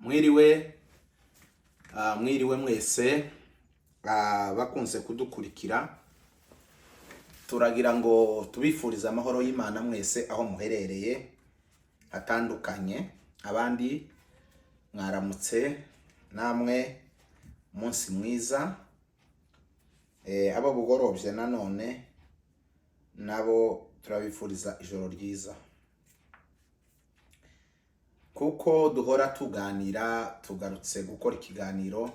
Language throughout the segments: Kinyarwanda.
Mwiriwe, mwiriwe mwese bakunze kudukurikira. Turagira ngo tubifurize amahoro y'Imana mwese aho muherereye hatandukanye. Abandi mwaramutse, namwe umunsi mwiza. Abo bugorobye nanone nabo turabifuriza ijoro ryiza, kuko duhora tuganira. Tugarutse gukora ikiganiro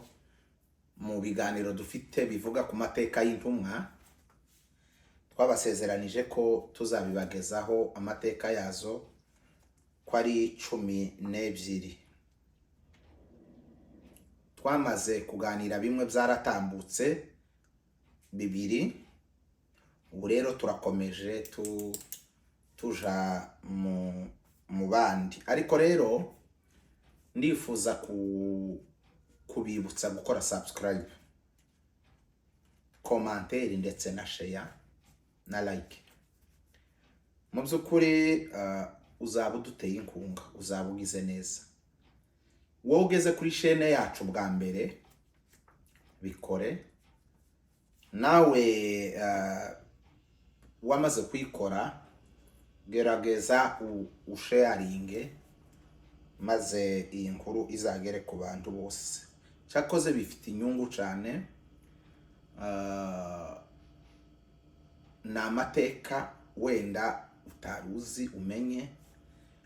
mu biganiro dufite bivuga ku mateka y'intumwa. Twabasezeranije ko tuzabibagezaho amateka yazo ko ari 12. Twamaze kuganira bimwe, byaratambutse bibiri. Ubu rero turakomeje tuja mu bandi. Ariko rero ndifuza kubibutsa gukora subscribe, commentaire ndetse na share na like. Mu by'ukuri uzaba uduteye inkunga, uzaba ugize neza. Wowe ugeze kuri chaîne yacu bwa mbere, bikore. Nawe wamaze kuyikora, gerageza usharinge maze iyi nkuru izagere ku bantu bose. Cyakoze bifite inyungu cyane. Ni amateka wenda utari uzi umenye,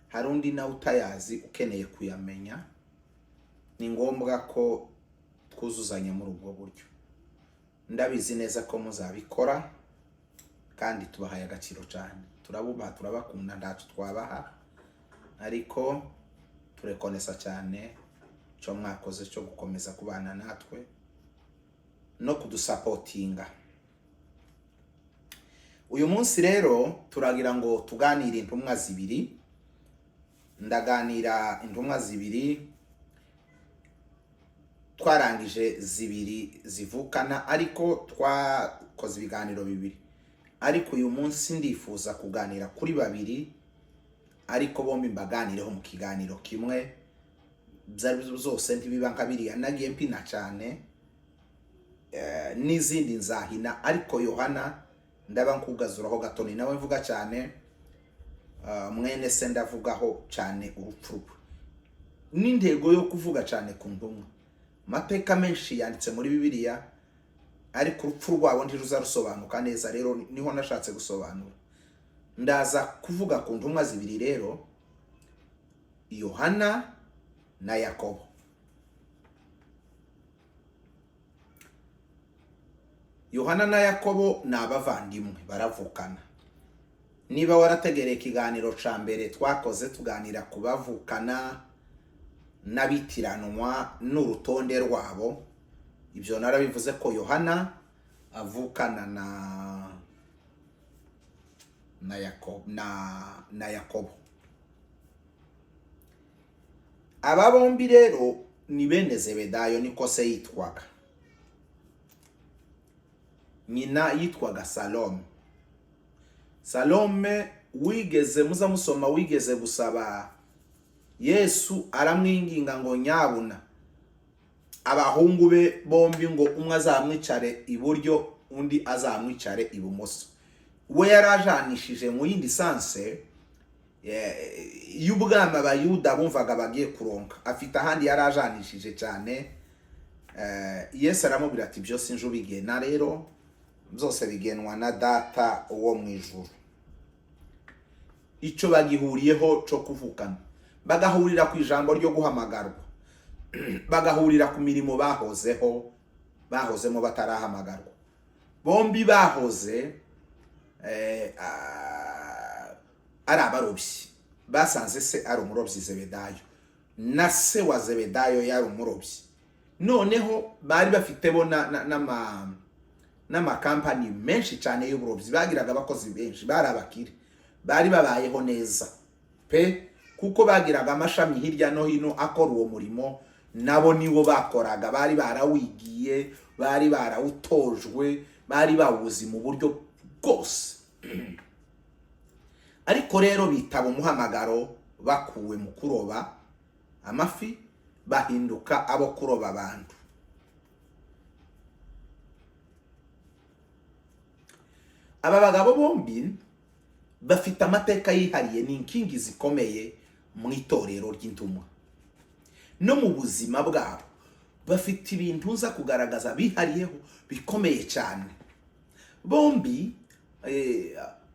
hari undi nawe utayazi ukeneye kuyamenya. Ni ngombwa ko twuzuzanya muri ubwo buryo. Ndabizi neza ko muzabikora kandi tubahaye agaciro cyane. Turabubaha, turabakunda. Ntacyo twabaha, ariko turekonesa cyane cyo mwakoze cyo gukomeza kubana natwe no kudusapotinga. Uyu munsi rero turagira ngo tuganire intumwa zibiri. Ndaganira intumwa zibiri. Twarangije zibiri zivukana, ariko twakoze ibiganiro bibiri. Ariko uyu munsi ndifuza kuganira kuri babiri, ariko bombi mbaganireho mu kiganiro kimwe. Ibyo ari byo byose ntibiba nka biriya nagiye mpina cyane, n'izindi nzahina. Ariko Yohana ndaba nkugazuraho gato, ni nawe mvuga cyane. Mwene se ndavugaho cyane urupfu rwe, n'intego yo kuvuga cyane ku ntumwa. Amateka menshi yanditse muri Bibiliya, ariko urupfu rwabo ntiruza rusobanuka neza. Rero niho nashatse gusobanura. Ndaza kuvuga ku ntumwa zibiri rero, Yohana na Yakobo. Yohana na Yakobo ni abavandimwe, baravukana. Niba warategereye ikiganiro cya mbere twakoze tuganira ku bavukana n'abitiranwa n'urutonde rwabo, ibyo narabivuze ko Yohana avukana na Yakobo na Yakobo. Aba bombi rero ni bene Zebedayo, niko se yitwaga. Nyina yitwaga Salome. Salome wigeze muza musoma, wigeze gusaba Yesu, aramwinginga ngo nyabuna abahungu be bombi ngo umwe azamwicare iburyo, undi azamwicare ibumoso. We yarajanishije mu yindi sens y'ubwami Abayuda bumvaga bagiye kuronka. Afite ahandi yarajanishije cyane. Yesu aramubwira ati: "Byose inju bigena rero, byose bigenwa na Data wo mu ijuru." Icyo bagihuriyeho cyo kuvukana, bagahurira ku ijambo ryo guhamagarwa, bagahurira ku mirimo bahozeho, bahozemo batarahamagarwa. Bombi bahoze ari abarobyi. Basanze se ari umurobyi Zebedayo, na se wa Zebedayo yari umurobyi. Noneho bari bafite bo n'amakampani menshi cyane y'uburobyi, bagiraga abakozi benshi, bari abakire, bari babayeho neza pe, kuko bagiraga amashami hirya no hino akora uwo murimo. Nabo niwo bakoraga, bari barawigiye, bari barawutojwe, bari bawuzi mu buryo bwose. Ariko rero bitaba umuhamagaro, bakuwe mu kuroba amafi. Bahinduka abo kuroba abantu. Aba bagabo bombi bafite amateka yihariye, ni inkingi zikomeye mu itorero ry'intumwa no mu buzima bwabo. Bafite ibintu nza kugaragaza bihariyeho bikomeye cyane. Bombi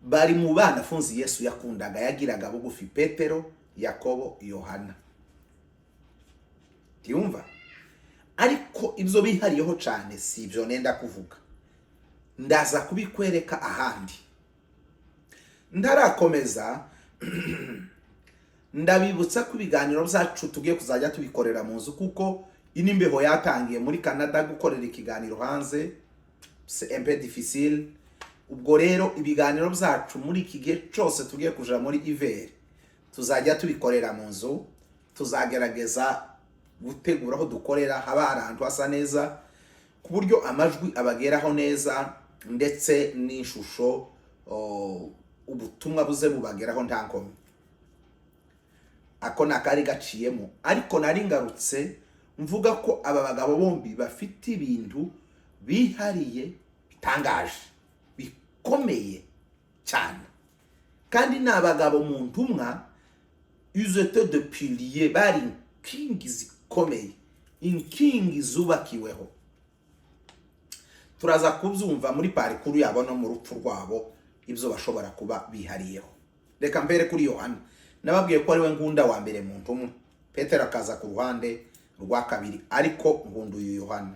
bari mu banafunzi Yesu yakundaga, yagiraga bugufi: Petero, Yakobo, Yohana. Ntiyumva? Ariko ibyo bihariyeho cyane si ibyo nenda kuvuga, ndaza kubikwereka ahandi. Ndarakomeza, ndabibutsa ko ibiganiro byacu tugiye kuzajya tubikorera mu nzu, kuko ino imbeho yatangiye muri Canada. Gukorera ikiganiro hanze c'est un peu difficile. Ubwo rero ibiganiro byacu muri iki gihe cyose tugiye kuja muri hiver tuzajya tubikorera mu nzu. Tuzagerageza gutegura aho dukorera haba hari ahantu hasa neza, ku buryo amajwi abageraho neza ndetse n'ishusho, ubutumwa buze bubageraho nta nkomyi. Ako ni akari gaciyemo, ariko nari ngarutse mvuga ko aba bagabo bombi bafite ibintu bihariye bitangaje, bikomeye cyane, kandi ni abagabo mu ntumwa, ils étaient des piliers, bari inkingi zikomeye, inkingi zubakiweho. Turaza kubyumva muri parcours yabo no mu rupfu rwabo, ibyo bashobora kuba bihariyeho. Reka mbere kuri Yohana. Nababwiye ko ari we ngunda wa mbere mu ntumwa, Petero akaza ku ruhande rwa kabiri, ariko ngunda uyu Yohana.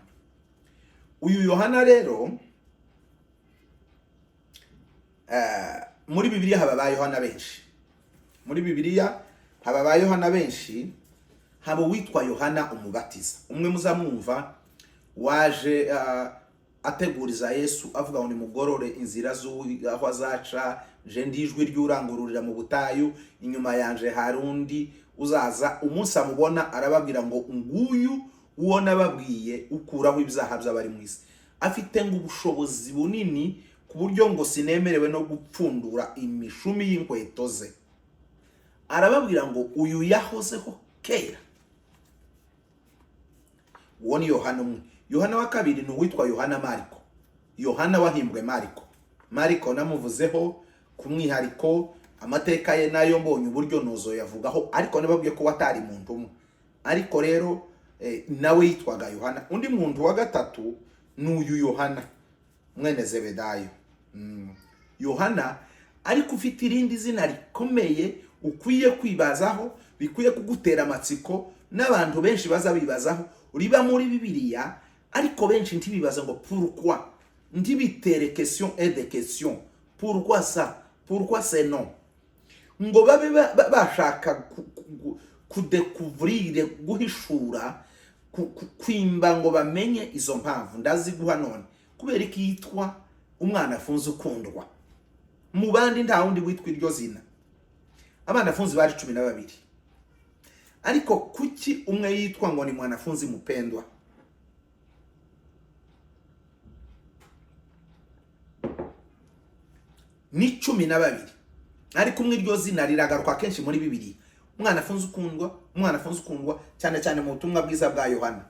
Uyu Yohana rero, muri Bibiliya haba ba Yohana benshi. Muri Bibiliya haba ba Yohana benshi. Haba uwitwa Yohana Umubatiza, umwe muzamwumva waje ateguriza Yesu, avuga ngo nimugorore inzira aho azaca, je ndi ijwi ry'urangururira mu butayu, inyuma yanje hari undi uzaza. Umunsi amubona arababwira ngo nguyu uwo nababwiye, ukuraho ibyaha by'abari mu isi, afite ngo ubushobozi bunini ku buryo ngo sinemerewe no gupfundura imishumi y'inkweto ze. Arababwira ngo uyu yahozeho kera. Uwo ni Yohana umwe. Yohana wa kabiri ni uwitwa Yohana Mariko, Yohana wahimbwe Mariko. Mariko namuvuzeho ku mwihariko, amateka ye nayo mbonye uburyo nuzo yavugaho, ariko nababwiye ko watari muntu umwe. Ariko rero nawe yitwaga Yohana. Undi muntu wa gatatu ni uyu Yohana mwene Zebedayo. Yohana ariko ufite irindi zina rikomeye ukwiye kwibazaho, bikwiye kugutera amatsiko, n'abantu benshi baza bibazaho, riba muri Bibiliya, ariko benshi ntibibaza ngo pourquoi, ntibitere question et des questions: pourquoi ça, pourquoi c'est non, ngo babe bashaka kudécouvrir, guhishura, kwimba ngo bamenye izo mpamvu. Ndaziguha none. Kubera ko yitwa umwana afunze ukundwa mu bandi, nta wundi witwa iryo zina. Abana afunze bari 12, ariko kuki umwe yitwa ngo ni mwanafunzi mupendwa? Ni 12, ariko umwe iryo zina riragaruka kenshi muri Bibiri: umwana afunze ukundwa, umwana afunze ukundwa, cyane cyane mu butumwa bwiza bwa Yohana.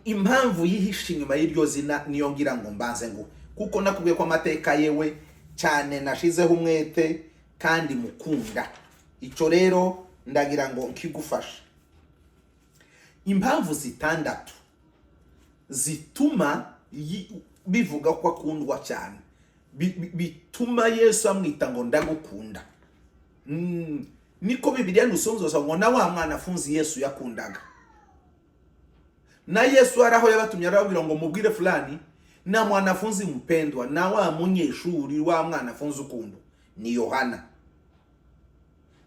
Impamvu yihishe inyuma y'iryo zina niyo ngira ngo mbanze ngo, kuko nakubwiye ko amateka yewe cyane nashizeho umwete kandi mukunda. Icyo rero ndagira ngo nkigufashe. Impamvu zitandatu zituma bivuga ko akundwa cyane, bituma Yesu amwita ngo ndagukunda. Niko Bibiliya nusonzoza ngo na wa mwana afunze Yesu yakundaga, na Yesu hari aho yabatumye arababwira ngo mubwire fulani na mwanafunzi mpendwa, na wa munyeshuri, wa mwana afunze ukundwa, ni Yohana.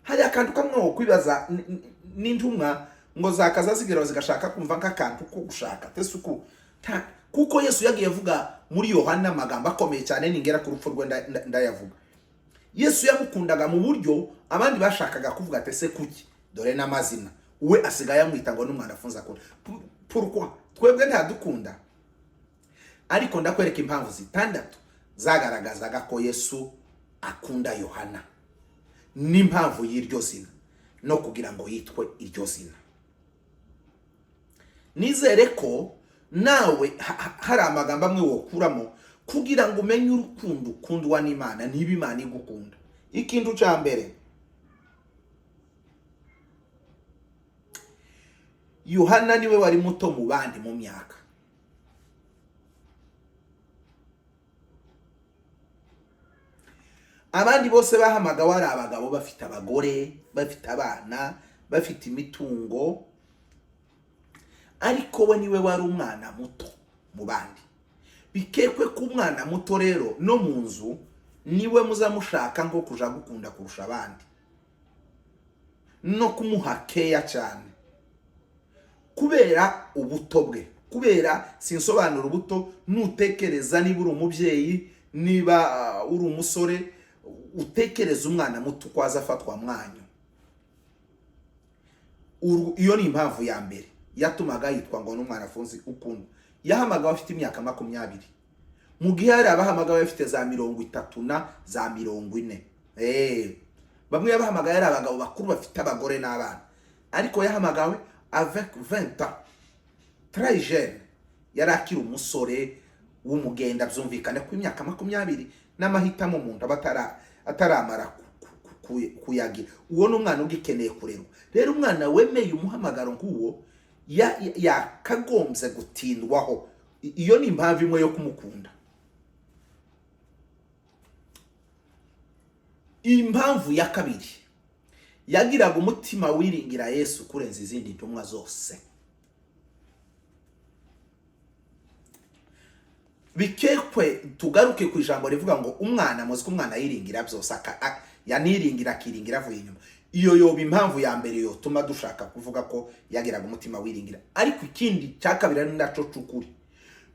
Hari akantu kamwe wo kwibaza n'intumwa ngo zakaza zigeraho zigashaka kumva nk'akantu ko gushaka tesuku, kuko Yesu yagiye avuga muri Yohana amagambo akomeye cyane. Ningera ku rupfu rwe ndayavuga. Yesu yamukundaga mu buryo abandi bashakaga kuvuga ati ese kuki? Dore n'amazina we asigaye amwita ngo n'umwana afunze akunda. Pourquoi twebwe ntadukunda? Ariko ndakwereka impamvu zitandatu zagaragazaga ko Yesu akunda Yohana n'impamvu y'iryo zina. No kugira ngo yitwe iryo zina. Nizere ko nawe hari amagambo amwe wokuramo kugira ngo umenye urukundo ukundwa n'Imana, niba Imana igukunda. Ikintu cya mbere, Yohana niwe wari muto mu bandi mu myaka. Abandi bose bahamagawe ari abagabo bafite abagore, bafite abana, bafite imitungo, ariko we niwe wari umwana muto mu bandi. Bikekwe ko umwana muto rero no mu nzu niwe muza mushaka nko kuja gukunda kurusha abandi, no kumuha keya cyane kubera ubuto bwe. Kubera sinsobanura ubuto, nutekereza niba uri umubyeyi, niba uri umusore, utekereza umwana muto uko aza afatwa mwanyu. Iyo ni impamvu ya mbere yatumaga yitwa ngo n'umwana afunze ukundwa. Yahamagawe afite imyaka 20, mu gihe hari abahamagawe bafite za 30 na za 40. Bamwe yabahamagaye ari abagabo bakuru bafite abagore n'abana, ariko yahamagawe avec 20 ans, très jeune, yari akiri umusore w'umugenda. Byumvikane ko imyaka 20 n'amahitamo umuntu aba ataramara kuyagira. Uwo ni umwana ugikeneye kurerwa. Rero umwana wemeye umuhamagaro nk'uwo yakagombye gutindwaho. Iyo ni impamvu imwe yo kumukunda. Impamvu ya kabiri, yagiraga umutima wiringira Yesu kurenza izindi ntumwa zose. Bikekwe tugaruke ku ijambo rivuga ngo umwana, muzi ko umwana yiringira byose, yaniringira akiringira avuye inyuma. Iyo yoba impamvu ya mbere yotuma dushaka kuvuga ko yagiraga umutima wiringira. Ariko ikindi cya kabiri ari naco c'ukuri,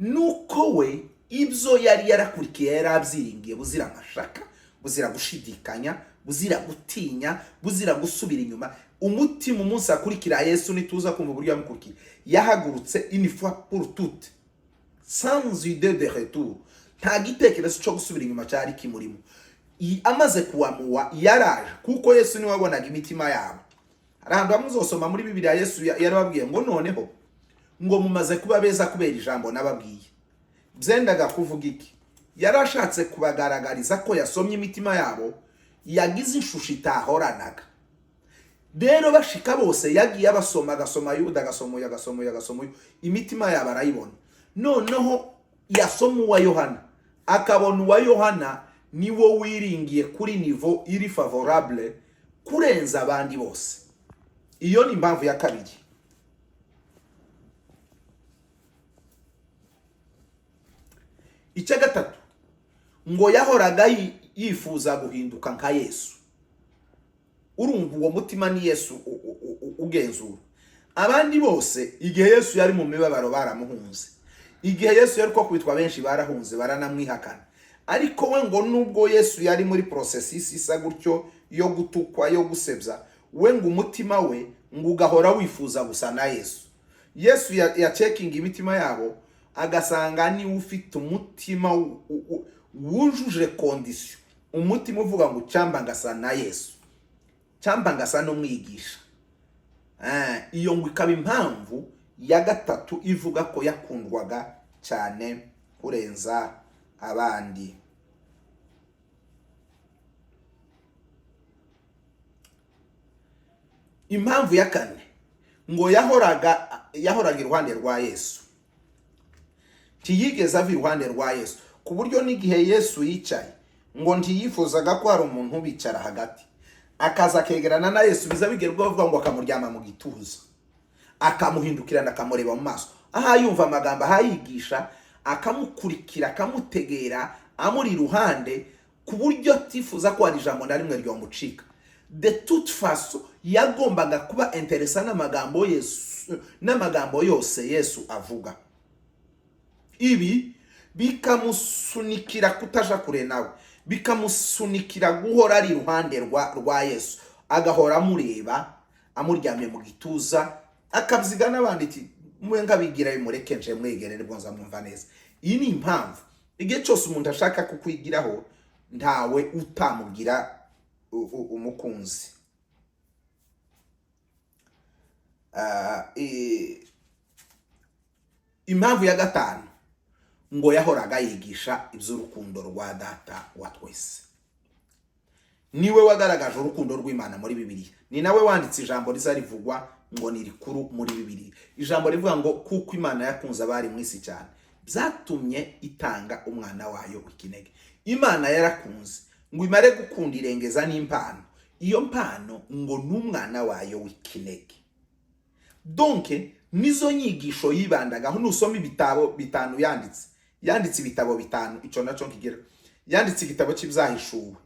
nuko we ibyo yari yarakurikiye yari abyiringiye buzira amashaka, buzira gushidikanya, buzira gutinya, buzira gusubira inyuma. Umutima umunsi akurikira Yesu, nituza kumva uburyo yamukurikiye, yahagurutse une fois pour toutes, sans idée de retour. Nta gitekerezo cyo gusubira inyuma cyari kimurimo. Amaze kuwamuwa yaraje, kuko Yesu niwe wabonaga imitima yabo. Hari ahantu hamwe uzosoma muri Bibiliya Yesu yarababwiye ngo noneho ngo mumaze kuba beza kubera ijambo nababwiye. Byendaga kuvuga iki? Yarashatse kubagaragariza ko yasomye imitima yabo, yagize ishusho itahoranaga. Rero bashika bose yagiye abasoma, agasoma Yuda, agasoma uyu, agasoma uyu, agasoma uyu, imitima yabo arayibona. Noneho yasoma uwa Yohana, akabona uwa Yohana niwo wiringiye kuri niveau iri favorable kurenza abandi bose. Iyo ni impamvu ya kabiri. Icya gatatu, ngo yahoraga yifuza guhinduka nka Yesu. Urumva uwo mutima ni Yesu ugenzura. Abandi bose igihe Yesu yari mu mibabaro baramuhunze, igihe Yesu yari kwakubitwa benshi barahunze, baranamwihakana. Ariko we ngo nubwo Yesu yari muri processus isa gutyo yo gutukwa, yo gusebya, we ngo umutima we ngo ugahora wifuza gusa na Yesu. Yesu yacekinga imitima yabo agasanga niwe ufite umutima wujuje condition, umutima uvuga ngo cyamba ngasa na Yesu, cyamba ngasa n'umwigisha. Iyo ngo ikaba impamvu ya gatatu ivuga ko yakundwaga cyane kurenza abandi. Impamvu ya kane, ngo yahoraga iruhande rwa Yesu, ntiyigeze ava iruhande rwa Yesu, ku buryo n'igihe Yesu yicaye ngo ntiyifuzaga ko hari umuntu ubicara hagati, akaza akegerana na Yesu, biza bigerwaho bavuga ngo akamuryama mu gituza, akamuhindukirana, akamureba mu maso, aha yumva amagambo, aha yigisha, akamukurikira, akamutegera, amuri iruhande, ku buryo atifuza ko hari ijambo na rimwe ryomucika. De toute façon yagombaga kuba intéressé n'amagambo Yesu, n'amagambo yose Yesu avuga. Ibi bikamusunikira kutaja kure nawe, bikamusunikira guhora ari iruhande rwa Yesu, agahora amureba, amuryamye mu gituza, akabyiga n'abandi iti mwe nkabigira bimureke nje mwegere nibwo nzamwumva neza. Iyi ni impamvu igihe cyose umuntu ashaka kukwigiraho ntawe utamugira umukunzi. Impamvu ya gatanu, ngo yahoraga yigisha iby'urukundo rwa Data wa twese. Niwe wagaragaje urukundo rw'Imana muri Bibiliya. Ni nawe wanditse ijambo riza rivugwa ngo ni rikuru muri Bibiliya, ijambo rivuga ngo kuko Imana yakunze abari mu isi cyane, byatumye itanga umwana wayo w'ikinege. Imana yarakunze, ngo imare gukunda irengeza n'impano. Iyo mpano ngo ni umwana wayo w'ikinege. Donc nizo nyigisho yibandagaho. Nusoma ibitabo 5 yanditse, yanditse ibitabo 5, icyo nacyo nkigira. Yanditse igitabo cy'Ibyahishuwe,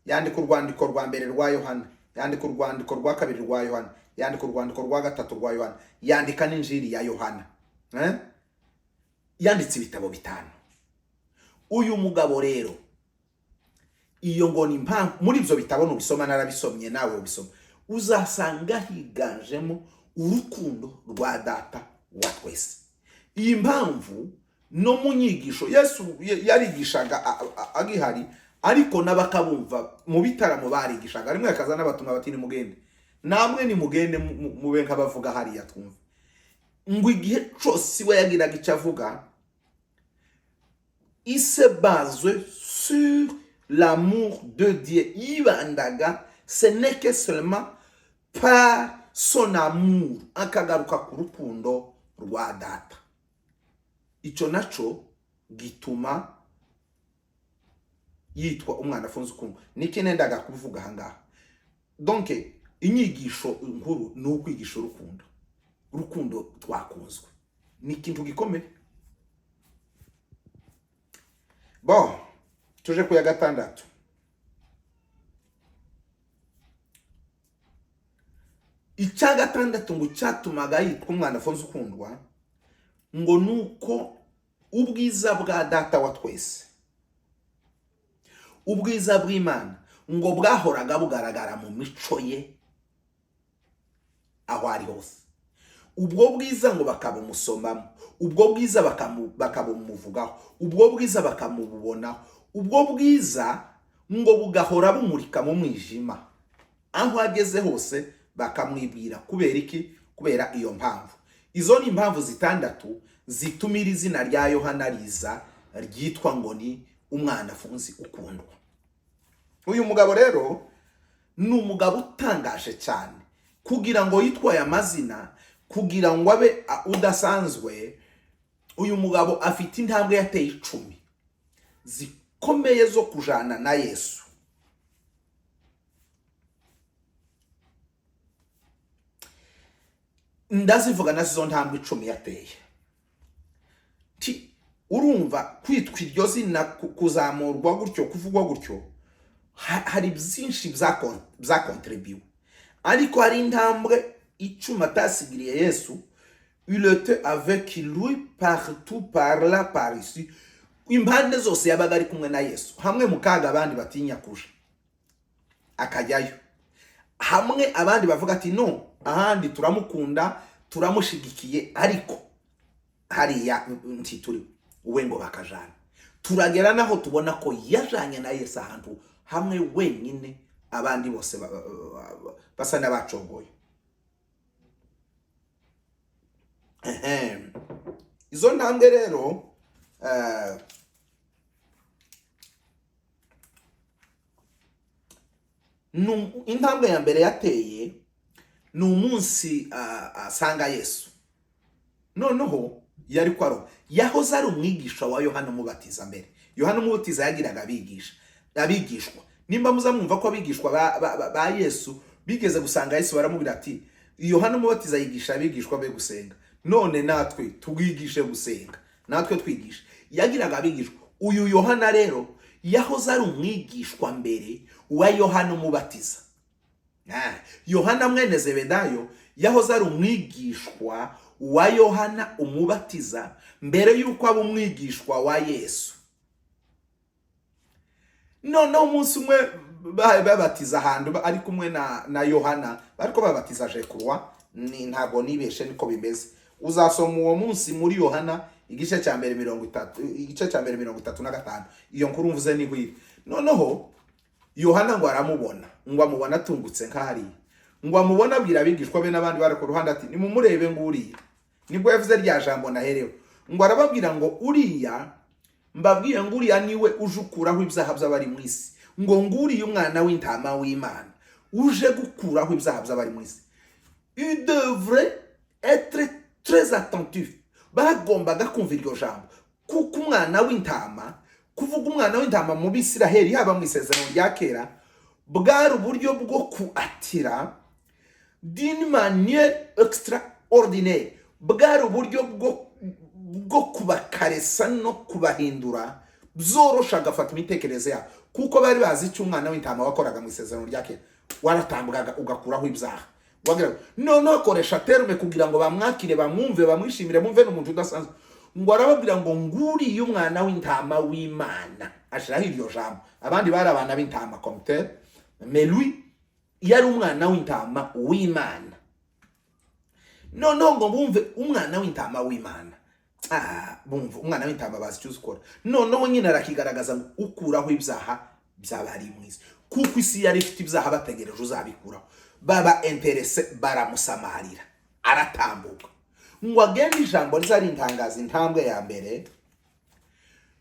yandika urwandiko rwa mbere rwa Yohana, yandika urwandiko rwa kabiri rwa Yohana, yandika urwandiko rwa gatatu rwa Yohana, yandika n'Injiri ya Yohana. Yanditse ibitabo 5 uyu mugabo rero. Iyo ngo ni impamvu. Muri ibyo bitabo nubisoma, narabisomye, nawe ubisoma, uzasanga higanjemo urukundo rwa Data wa twese. Iyi mpamvu no mu nyigisho Yesu yarigishaga agihari, ariko n'abakabumva mu bitaramo barigishaga rimwe, akaza n'abatuma bati: "Nimugende namwe, nimugende mube nk'abavuga hariya twumve." Ngo igihe cyose we yagiraga icyo avuga, il se base sur l'amour de Dieu. Yibandaga, ce n'est que seulement par son amour, akagaruka ku rukundo rwa Data. Icyo naco gituma yitwa umwana afunze ukundwa. Niki nendaga kuvuga ahangaha? Donc inyigisho nkuru ni ukwigisha urukundo. Urukundo twakunzwe ni ikintu gikomeye. Bon, tuje ku ya gatandatu. Icya gatandatu ngo cyatumaga yitwa umwana afunze ukundwa, ngo ni uko ubwiza bwa Data wa twese, ubwiza bw'Imana, ngo bwahoraga bugaragara mu mico ye aho ari hose. Ubwo bwiza ngo bakabumusomamo, ubwo bwiza bakabumuvugaho, ubwo bwiza bakamububonaho, ubwo bwiza ngo bugahora bumurika mu mwijima aho ageze hose, bakamwibwira. Kubera iki? Kubera iyo mpamvu. Izo ni impamvu 6 zituma iri zina rya Yohana riza ryitwa ngo ni umwana afunze ukundwa. Uyu mugabo rero ni umugabo utangaje cyane. Kugira ngo yitwaye amazina, kugira ngo abe udasanzwe, uyu mugabo afite intambwe yateye 10 zikomeye zo kujana na Yesu. Ndazivuga nazo izo ntambwe 10 yateye. Urumva kwitwa iryo zina, kuzamurwa gutyo, kuvugwa gutyo, hari byinshi byakontribuwe, ariko hari intambwe 10 atasigiriye Yesu. Il était avec lui partout, par là, par ici, impande zose yabaga ari kumwe na Yesu. Hamwe mu kaga abandi batinya kuja akajyayo, hamwe abandi bavuga ati: "No, ahandi turamukunda, turamushigikiye, ariko hariya ntituri we," ngo bakajana. Turagera naho tubona ko yajanye na Yesu ahantu hamwe wenyine, abandi bose basa n'abacogoye. Ehem. Izo ntambwe rero, intambwe ya mbere yateye ni umunsi asanga Yesu. Noneho yari kwaro yahoze ari umwigisha wa Yohana Umubatiza mbere. Yohana Umubatiza yagiraga abigisha, abigishwa. Nimba muza mwumva ko abigishwa ba Yesu bigeze gusanga Yesu, baramubwira ati: "Yohana Umubatiza yigisha abigishwa be gusenga, none natwe twigishe gusenga, natwe twigishe." Yagiraga abigishwa. Uyu Yohana rero yahoze ari umwigishwa mbere wa Yohana Umubatiza. Yohana mwene Zebedayo yahoze ari umwigishwa wa Yohana Umubatiza mbere y'uko aba umwigishwa wa Yesu. Noneho umunsi umwe babatiza ahantu ari kumwe na Yohana, bariko babatiza jekurwa ni ntabwo nibeshe, niko bimeze. Uzasoma uwo munsi muri Yohana igice cya mbere 30, igice cya mbere 35. Iyo nkuru mvuze ni hwiri. Noneho Yohana ngo aramubona, ngo amubona atungutse nk'ahariya. Ngo amubone, abwira abigishwa be n'abandi bari ku ruhande ati: "Nimumurebe, ngo uriya." Nibwo yavuze rya jambo naherewe, ngo arababwira ngo: "Uriya mbabwire ngo uriya niwe uje ukuraho ibyaha by'abari mu isi," ngo nguriya umwana w'intama w'Imana uje gukuraho ibyaha by'abari mu isi. Il devrait être très attentif, bagombaga kumva iryo jambo, kuko umwana w'intama, kuvuga umwana w'intama mu Bisiraheli, haba mu Isezerano rya Kera, bwari uburyo bwo ku attirer d'une manière extraordinaire, bwari uburyo bwo kubakaresa no kubahindura byorosha, agafata imitekerereze yabo, kuko bari bazi icyo umwana w'intama wakoraga mu Isezerano rya Kera: waratambwaga ugakuraho ibyaha. Wagira noneho akoresha terme kugira ngo bamwakire, bamwumve, bamwishimire, bumve n'umuntu udasanzwe. Ngo arababwira ngo nguriye umwana w'intama w'Imana, ashiraho iryo jambo. Abandi bari abana b'intama comme tel, mais lui yari umwana w'intama w'Imana. Noneho ngo bumve umwana w'intama w'Imana, bumva umwana w'intama, bazi icyo ukora. Noneho nyine arakigaragaza ngo ukuraho ibyaha by'abari mu isi, kuko isi yari ifite ibyaha, bategereje uzabikuraho. Baba intéressés, baramusamarira, aratambuka ngo agende. Ijambo rizarintangaza, intambwe ya mbere,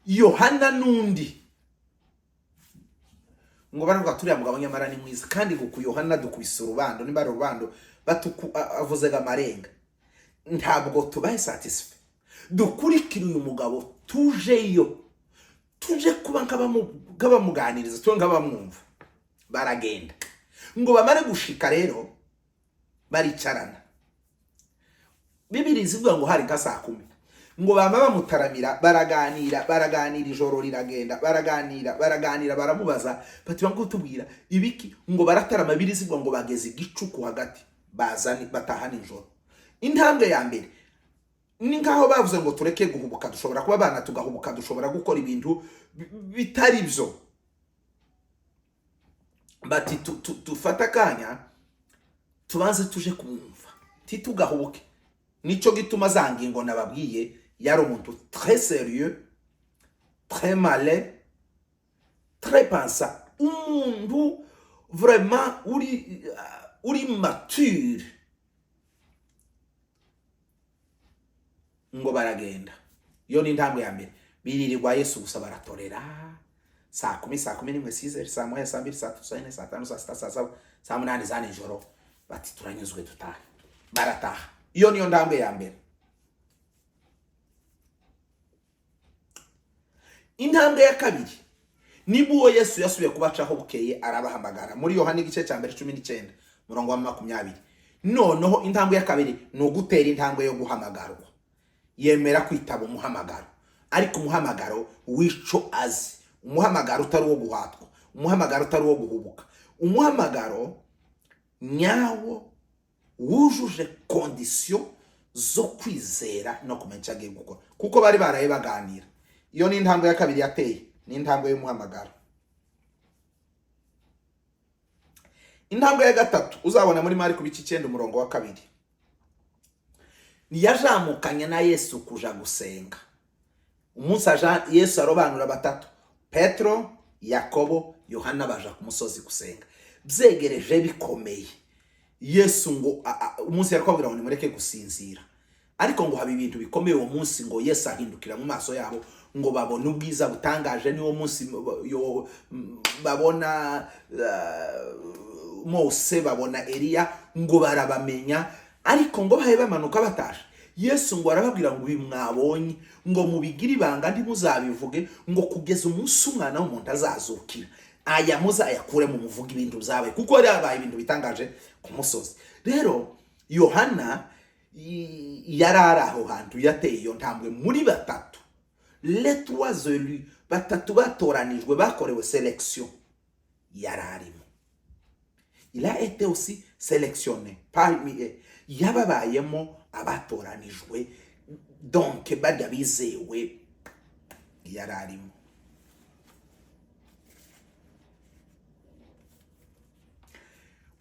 Yohana n'undi ngo baravuga: "Turiya mugabo nyamara ni mwiza." Kandi ngo Yohana dukubise urubando, nimba ari urubando batuku, avuze amarenga, ntabwo tubaye satisfait. Dukurikire uyu mugabo, tujeyo, tuje kuba nk'abamuganiriza, tube nk'abamwumva. Baragenda, ngo bamare gushika rero baricarana. Bibiri zivuga ngo hari nka saa 10, ngo bama bamutaramira, baraganira, baraganira, ijoro riragenda, baraganira, baraganira. Baramubaza bati: "Bangu tubwira ibiki?" Ngo baratarama, biri zivuga ngo bageze igicuku hagati, bazani bataha nijoro. Intambwe ya mbere ni nkaho bavuze ngo tureke guhubuka, dushobora kuba abana tugahubuka, dushobora gukora ibintu bitari byo. Bati dufate akanya tubanze tuje kumwumva, titugahubuke. Nicyo gituma za ngingo nababwiye, yari umuntu très sérieux, très malin, très pensant, umuntu vraiment uri mature. Ngo baragenda, iyo ni intambwe ya mbere. Biririrwa Yesu gusa, baratorera saa 10, saa 11, 6h, saa 1, saa 2, saa 3, saa 4, saa 5, saa 6, saa 7, saa 8 za nijoro. Bati: "Turanyuzwe, dutahe." Barataha. Iyo niyo ntambwe ya mbere. Intambwe ya kabiri, niba uwo Yesu yasubiye kubacaho bukeye, arabahamagara, muri Yohana igice cya mbere 19, murongo wa 20. Noneho intambwe ya kabiri ni ugutera intambwe yo guhamagarwa, yemera kwitaba umuhamagaro, ariko umuhamagaro w'ico azi, umuhamagaro utari uwo guhatwa, umuhamagaro utari uwo guhubuka, umuhamagaro nyawo wujuje conditions zo kwizera no kumenya icyo agiye gukora, kuko bari baraye baganira. Iyo ni intambwe ya kabiri yateye, ni intambwe y'umuhamagaro. Intambwe ya gatatu uzabona muri Mariko ibice 9, umurongo wa 2, ntiyajamukanye na Yesu kuja gusenga. Umunsi aja Yesu arobanura batatu, Petro, Yakobo, Yohana, baja ku musozi gusenga. Byegereje bikomeye, Yesu ngo umunsi yari kubabwira ngo nimureke gusinzira, ariko ngo haba ibintu bikomeye uwo munsi. Ngo Yesu ahindukira mu maso yabo, ngo babone ubwiza butangaje. Niwo munsi babona Mose, babona Eliya, ngo barabamenya. Ariko ngo bahe bamanuka batashe, Yesu ngo arababwira ngo: "Ibi mwabonye, ngo mubigire ibanga, ntimuzabivuge, ngo kugeza umunsi umwana w'umuntu azazukira. Aya muzayakure mu muvuga ibintu byabaye," kuko hari habaye ibintu bitangaje ku musozi. Rero Yohana yari ari aho hantu, yateye iyo ntambwe muri batatu, les trois élus, batatu batoranijwe, bakorewe sélection, yari arimo. Il a été aussi sélectionné parmi eux, yababayemo abatoranijwe, donc barya bizewe, yari arimo.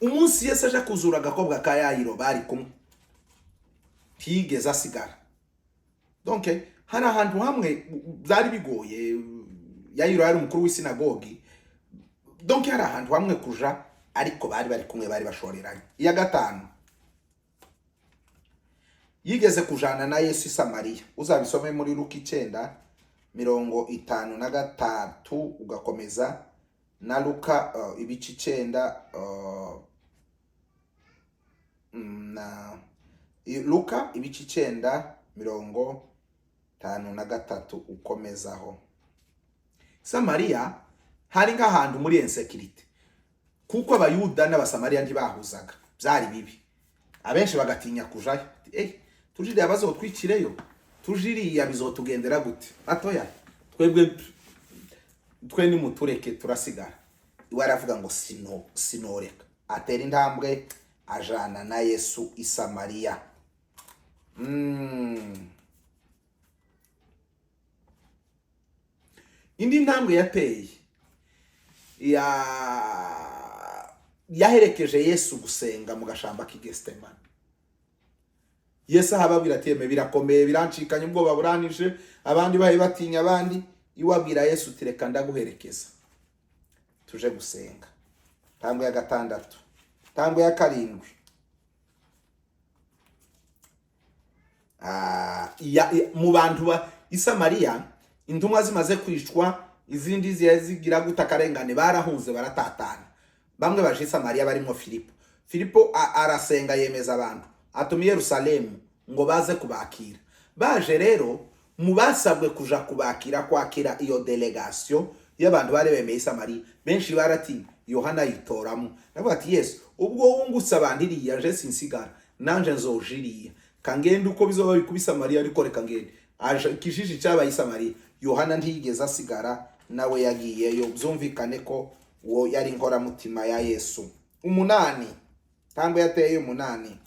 Umunsi Yesu aje kuzura agakobwa ka Yayiro, bari kumwe, ntiyigeze asigara. Donc hari ahantu hamwe byari bigoye. Yayiro yari umukuru w'isinagogi, donc hari ahantu hamwe kuja Ariko bari bari kumwe, bari bashoreranye. Iya gatanu, yigeze kujana na Yesu i Samariya. Uzabisome muri Luka 9:53, ugakomeza na Luka ibice 9, na Luka ibice 9:53 ukomezaho. Samariya hari nk'ahantu muri insécurité, kuko Abayuda n'Abasamariya ntibahuzaga, byari bibi, abenshi bagatinya kujayo. Tujiriya bazotwikireyo, tujiriya bizotugendera gute? Atoya, twebwe twe nimutureke turasigara. Iwe aravuga ngo sino sinoreka, atera intambwe ajana na Yesu i Samariya. Indi ntambwe yateye, yaherekeje Yesu gusenga mu gashamba k'i Gesitemani. Yesu ahababwira ati: "Yeme, birakomeye, birancikanye, ubwoba buranije." Abandi bahe batinya abandi, iwabwira Yesu uti: "Reka ndaguherekeza tuje gusenga." Ntambwe ya gatandatu. Ntambwe ya karindwi, mu bantu ba Isamariya, intumwa zimaze kwicwa, izindi zigira guta akarengane, barahunze, baratatana. Bamwe baje i Samariya barimo Filipo. Filipo arasenga, yemeza abantu, atuma i Yerusalemu ngo baze kubakira. Baje rero, mu basabwe kuja kubakira, kwakira iyo délégation y'abantu bari bemeye i Samariya, benshi baratinya. Yohana yitoramo, aravuga ati: "Yesu, ubwo wungutse abantu iriya, nje sinsigara, nanje nzoja iriya, kangende uko bizoba bikuba i Samariya, ariko reka ngende." Aje ikijiji cyabaye i Samariya, Yohana ntiyigeze asigara, nawe yagiyeyo. Byumvikane ko uwo yari inkoramutima ya Yesu. Umunani, ntambwe yateye umunani,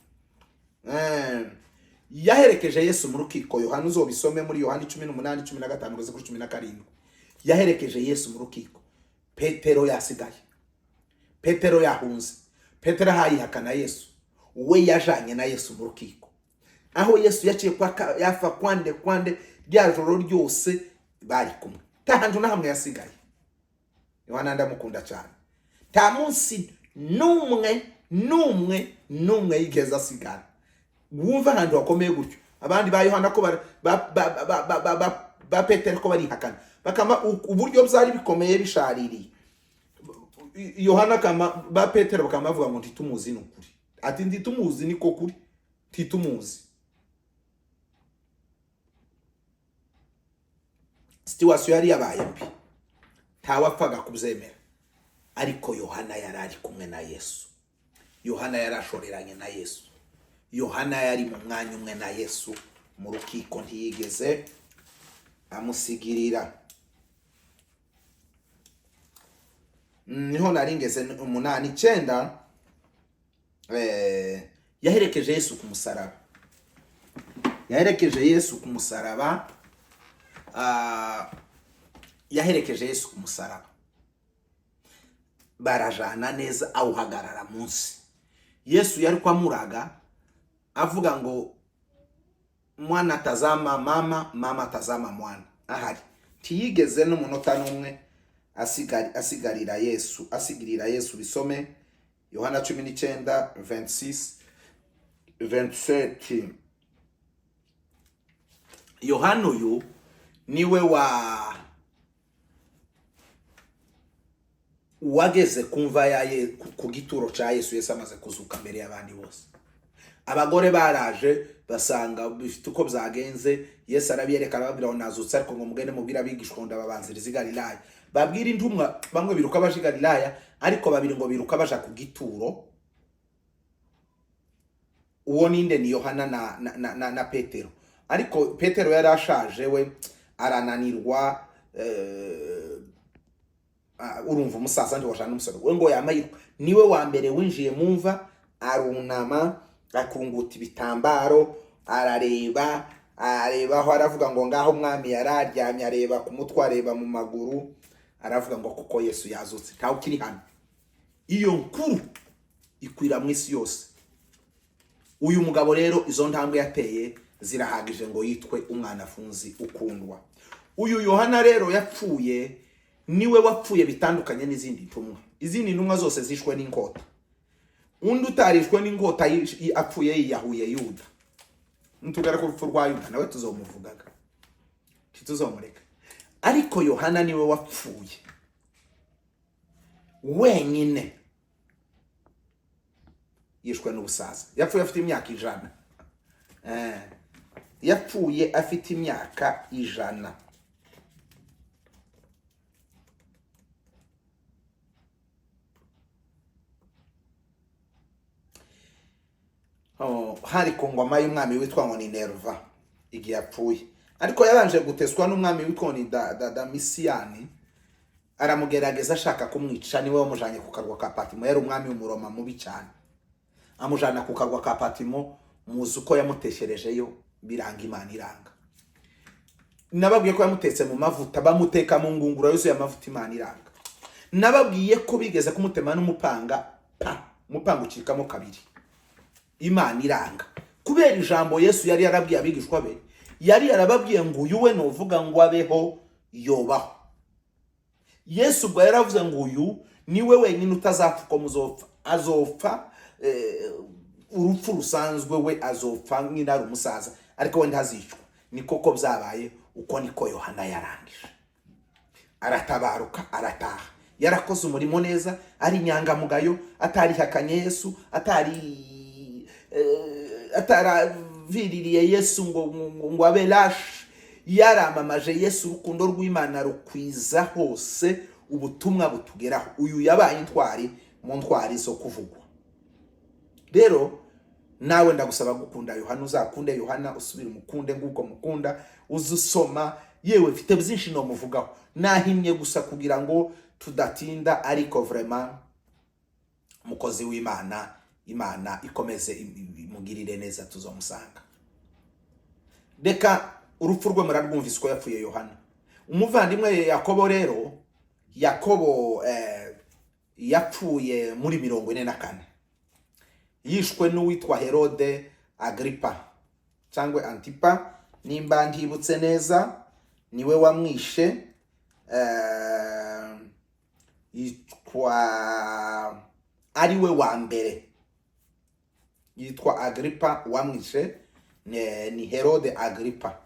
yaherekeje Yesu mu rukiko. Yohana, uzobisome muri Yohana 18:15 kugeza kuri 17. Yaherekeje Yesu mu rukiko. Petero yasigaye, Petero yahunze, Petero ahayihakana Yesu, we yajanye na Yesu mu rukiko, aho Yesu yaciye kwa yafa kwande kwande, rya joro ryose bari kumwe, nta hantu na hamwe yasigaye. Yohana ndamukunda cyane, nta munsi n'umwe n'umwe n'umwe yigeze asigara. Wumva ahantu hakomeye gutyo, abandi ba Yohana ko ba Petero ko barihakana, bakama uburyo byari bikomeye bishaririye, Yohana kama ba Petero bakama bavuga ngo ntitumuzi. Ni ukuri, ati ntitumuzi, niko kuri, ntitumuzi. Situation yari yabaye mbi, ntawapfaga kubyemera, ariko Yohana yari ari kumwe na Yesu. Yohana yari ashoreranye na Yesu. Yohana yari mu mwanya umwe na Yesu mu rukiko, ntiyigeze amusigirira. Niho nari ngeze, umunani. Icyenda, yaherekeje Yesu ku musaraba. Yaherekeje Yesu ku musaraba. Yaherekeje Yesu ku musaraba, barajana neza, awuhagarara munsi. Yesu yari kwamuraga avuga ngo: "Mwana, tazama mama, mama, tazama mwana." Ahari ntiyigeze n'umunota n'umwe asigarira Yesu, asigirira Yesu. Bisome Yohana 19:26, 27. Yohana uyu niwe wa wageze kumva ya ku gituro cya Yesu, Yesu amaze kuzuka, mbere y'abandi bose. Abagore baraje basanga bifite uko byagenze. Yesu arabiyereka, arababwira ngo nazutse, ariko ngo mugende mubwire abigishwa ngo ndababanziriza i Galilaya. Babwira intumwa, bamwe biruka baja i Galilaya, ariko babiri ngo biruka baja ku gituro. Uwo ninde? Ni Yohana na Petero. Ariko Petero yari ashaje, we arananirwa. Urumva umusaza ntiwajana n'umusore we, ngo yamayiruka. Niwe wa mbere winjiye mu mva, arunama, akunguta ibitambaro, arareba, arebaho, aravuga ngo ngaho umwami yari aryamye. Areba ku mutwe, areba mu maguru, aravuga ngo kuko Yesu yazutse, ntawe ukiri hano. Iyo nkuru ikwira mu isi yose. Uyu mugabo rero, izo ntambwe yateye zirahagije ngo yitwe umwanafunzi ukundwa. Uyu Yohana rero yapfuye, niwe wapfuye bitandukanye n'izindi ntumwa. Izindi ntumwa zose zishwe n'inkota. Undi utarishwe n'inkota apfuye yiyahuye, Yuda. Nitugera ku rupfu rwa Yuda nawe tuzomuvugaga, ntituzomureka. Ariko Yohana niwe wapfuye wenyine, yishwe n'ubusaza. Yapfuye afite imyaka 100. Yapfuye afite imyaka 100. Oh, hari ku ngoma y'umwami witwa ngo ni Nerva igihe yapfuye. Ariko yabanje guteswa n'umwami witwa ngo ni Damisiyani, aramugerageza ashaka kumwica. Niwe wamujanye ku karwa ka Patimo. Yari umwami w'umuroma mubi cyane, amujana ku karwa ka Patimo. Muzi uko yamutesherejeyo, biranga, Imana iranga. Nababwiye ko yamutetse mu mavuta, bamuteka mu ngunguru yuzuye amavuta, Imana iranga. Nababwiye ko bigeze kumutema n'umupanga, pa, umupanga ucikamo kabiri, Imana iranga. Kubera ijambo Yesu yari yarabwiye abigishwa be, yari yarababwiye ngo uyu we nuvuga ngo abeho yobaho. Yesu ubwo yaravuze ngo uyu niwe wenyine utazapfa uko muzopfa, azopfa urupfu rusanzwe, we azopfa nyine ari umusaza, ariko we ntazicwa. Ni koko byabaye uko, niko Yohana yarangije, aratabaruka, arataha. Yarakoze umurimo neza, ari inyangamugayo, atarihakanye Yesu, ataraviririye Yesu ngo abe lashe. Yaramamaje Yesu, urukundo rw'Imana rukwiza hose, ubutumwa butugeraho. Uyu yabaye intwari mu ntwari zo kuvugwa. Rero nawe ndagusaba gukunda Yohana, uzakunde Yohana, usubire umukunde nguko mukunda, uze usoma. Yewe, mfite byinshi nomuvugaho, nahimye gusa kugira ngo tudatinda, ariko vraiment umukozi w'Imana, Imana ikomeze imugirire neza, tuzomusanga. Reka urupfu rwe murarwumvise uko yapfuye Yohana. Umuvandimwe Yakobo rero, Yakobo yapfuye muri 44, yishwe n'uwitwa Herode Agripa cyangwa Antipa, nimba ntibutse neza, niwe wamwishe. Yitwa ari we wa mbere, yitwa Agripa. Wamwishe ni Herode Agripa.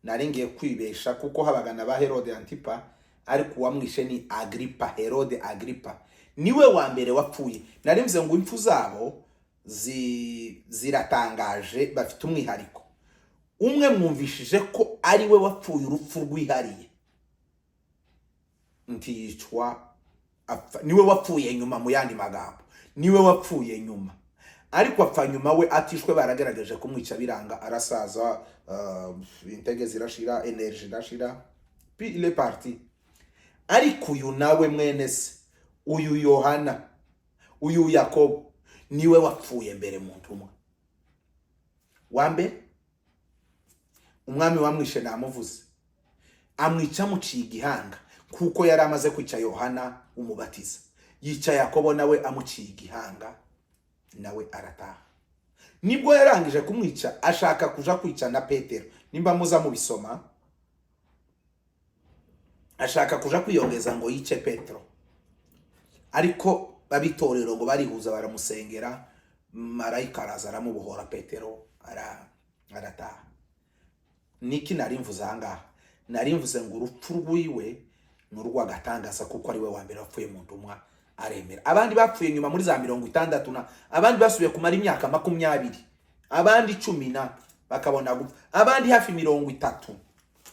Nari ngiye kwibesha kuko habaga na ba Herode Antipa, ariko uwamwishe ni Agripa, Herode Agripa niwe wa mbere wapfuye. Nari mvuze ngo impfu zabo ziratangaje, bafite umwihariko. Umwe mwumvishije ko ari we wapfuye urupfu rwihariye, ntiyicwa, apfa, niwe wapfuye nyuma. Mu yandi magambo, niwe wapfuye nyuma, ariko apfa nyuma we atishwe, baragaragaje kumwica biranga, arasaza, intege zirashira, energy irashira, puis il est parti. Ariko uyu nawe mwene se, uyu Yohana, uyu Yakobo, niwe wapfuye mbere mu ntumwa wa mbere. Umwami wamwishe namuvuze, amwica amuciye igihanga, kuko yari amaze kwica Yohana umubatiza. Yica Yakobo nawe amuciye igihanga, nawe arataha. Nibwo yarangije kumwica ashaka kuja kwica na Petero. Nimba muza mubisoma, ashaka kuja kwiyongeza ngo yice Petero, ariko abitorero ngo barihuza baramusengera, marayika araza aramubohora, Petero arataha. Niki nari mvuze ahangaha? Nari mvuze ngo urupfu rwiwe ni urw'agatangaza, kuko ari we wa mbere wapfuye mu ntumwa, aremera. Abandi bapfuye nyuma muri za 60 na, abandi basubiye kumara imyaka 20, abandi 10 na bakabona gupfa, abandi hafi 30,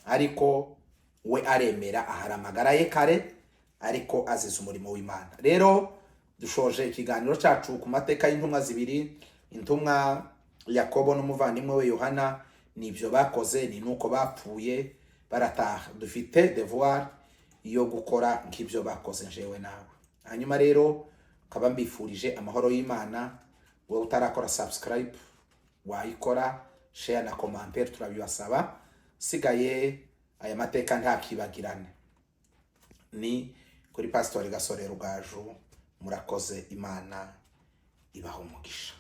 ariko we aremera, ahara amagara ye kare, ariko azize umurimo w'Imana. Rero dushoje ikiganiro cyacu ku mateka y'intumwa zibiri, intumwa Yakobo n'umuvandimwe we Yohana. Nibyo bakoze, ni nuko bapfuye barataha. Dufite devoir yo gukora nk'ibyo bakoze, njewe nawe. Hanyuma rero nkaba mbifurije amahoro y'Imana. Wowe utarakora subscribe wayikora, share na commentaire turabibasaba. Sigaye aya mateka ntakibagirane. Ni kuri Pasitori Gasore Rugaju. Murakoze, Imana ibaha umugisha.